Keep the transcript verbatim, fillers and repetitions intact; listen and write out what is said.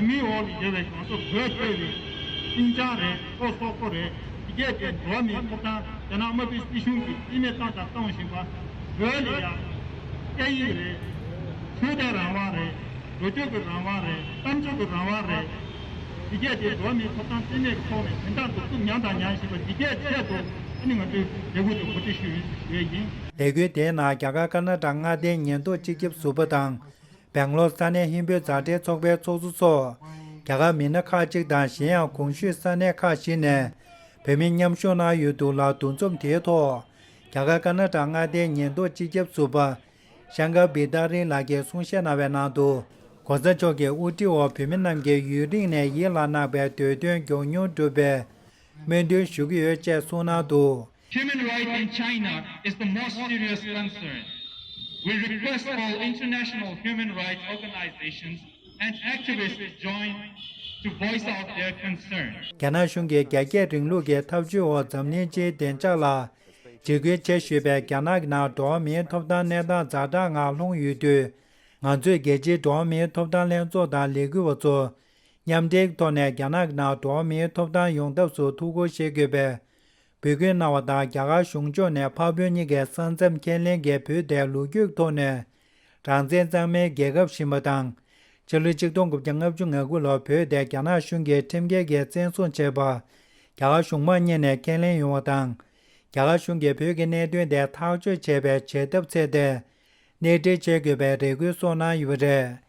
མིའི་འོག་ལ་ཡོད་པའི་གང་ཟག་བོད་སྐྱོ་བའི་ཤིན་ཅང་རེད། ལྷོ་སོག་པོ་རེད། དེ་གས་དེ་འགྲོ་བ་མིའི་ཐོབ་ཐང་རྒྱ་ནག་དམར་པོའི་སྲིད་གཞུང་གིས་རྩིས་མེད་བཏང་དང་གཏོང་བཞིན་པ། བོད་ལ་ཡང་སྐད་ཡིག་རེད། ཆོས་དད་རང་དབང་རེད། འགྲོ་སྐྱོད་ཀྱི་རང་དབང་རེད། གཏམ་བརྗོད་ཀྱི་རང་དབང་རེད། དེ་གས་དེ་འགྲོ་བ་མིའི་ཐོབ་ཐང་རྩིས་མེད་ཀྱི་ཐོག་ནས་དོན་དག་གདུག་རྩུབ་མྱངས་དང་མྱངས་བཞིན་པ་འདི་གས་ཆེད་དུ་ཨ་ནི་ང་ཚོས་ལས་འགུལ་དེ་གོ་སྒྲིག་ཞུས་ཡོད་ཡིན། ལས་འགུལ་དེའི་ནང་རྒྱ་གར་ཀར་ནཱ་ཊ་མངའ་སྡེའི་ཉེན་རྟོག་སྤྱི་ཁྱབ་ཟུར་པ་དང་། སྦེང་ལོར་ས་གནས་ཧིན་བོད་མཛའ་འབྲེལ་ཚོགས་པའི་ཚོགས་གཙོ་སོགས། རྒྱ་གར་མི་སྣ་ཁག་ཅིག་དང་གཞན་ཡང་གོང་ཞུས་ས་གནས་ཁག་ཅིག་ནས་བོད་མི་མཉམ་ཞུགས་གནང་ཡོད་འདུག་ལ། འདུ་འཛོམས་དེའི་ཐོག་རྒྱ་གར་ཀར་ནཱ་ཊ་མངའ་སྡེའི་ཉེན་རྟོག་སྤྱི་ཁྱབ་ཟུར་པ་ཤང་ཀར་བི་ཏཱ་རི་ལགས་ཀྱིས་གསུང་བཤད་གནང་བའི་ནང་དུ། ༸གོང་ས་མཆོག་གི་དབུ་ཁྲིད་འོག་བོད་མི་རྣམས་ཀྱིས་ཡུན་རིང་ནས་ཡིད་ལ་བརྣག་པའི་འདོད་དོན་མགྱོགས་མྱུར་འགྲུབ་པའི་སྨོན་འདུན་ཞུ་གི་ཡོད་ཅེས་གསུངས་གནང་འདུག། Human rights in China is the most serious concern. We request all international human rights organizations and activists to join to voice out their concern. རྒྱ་ནག་གཞུང་གིས་རྒྱ་སྐྱེད་རིང་ལུགས་ཀྱི་ཐབས་ཇུས་འོག་འཛམ་གླིང་སྤྱིའི་བདེ་འཇགས་ལ་འཇིགས་སྐུལ་བྱེད་བཞིན་པའི་རྒྱ་ནག་གི་ནང་འགྲོ་བ་མིའི་ཐོབ་ཐང་གནས་སྟངས་ཛ་དྲག་ངང་ལྷུང་ཡོད་དུས། ང་ཚོས་རྒྱལ་སྤྱིའི་འགྲོ་བ་མིའི་ཐོབ་ཐང་ལྷན་ཚོགས་དང་ལས་འགུལ་བ་ཚོ་མཉམ་འབྲེལ་ཐོག་ནས་རྒྱ་ནག་གི་ནང་འགྲོ་བ་མིའི་ཐོབ་ཐང་ཡོང་ཐབས་སུ་ཐུགས་ཁུར་བཞེས་དགོས་པའི་འབོད་སྐུལ་གནང་བ་དང་། རྒྱ་གར་གཞུང་ཕྱོགས་ནས་འཕགས་བོད་གཉིས་ཀའི་ས་མཚམས་ཁས་ལེན་གྱིས་བོད་དེ་ལོ་རྒྱུས་ཐོག་ནས་རང་བཙན་གཙང་མའི་རྒྱལ་ཁབ་ཞིག་ཡིན་པ་དང་། ཕྱི་ལོ་ཆིག་སྟོང་དགུ་བརྒྱ་ལྔ་བཅུ་ང་དགུ་ལོར་བོད་དེ་རྒྱ་ནག་གཞུང་གིས་ཁྲིམས་འགལ་གྱིས་བཙན་བཟུང་བྱས་པ་རྒྱ་གར་གཞུང་མང་གཉིས་ནས་ཁས་ལེན་ཡོང་བ་དང་། རྒྱ་གར་གཞུང་གིས་བོད་ཀྱི་གནད་དོན་དེ་ཐག་གཅོད་བྱེད་པའི་བྱེད་ཐབས་འཚོལ་ཏེ། གནས་འབྲེལ་བྱེད་དགོས་པའི་རེ་སྐུལ་སོགས་གནང་ཡོད་པ་རེད།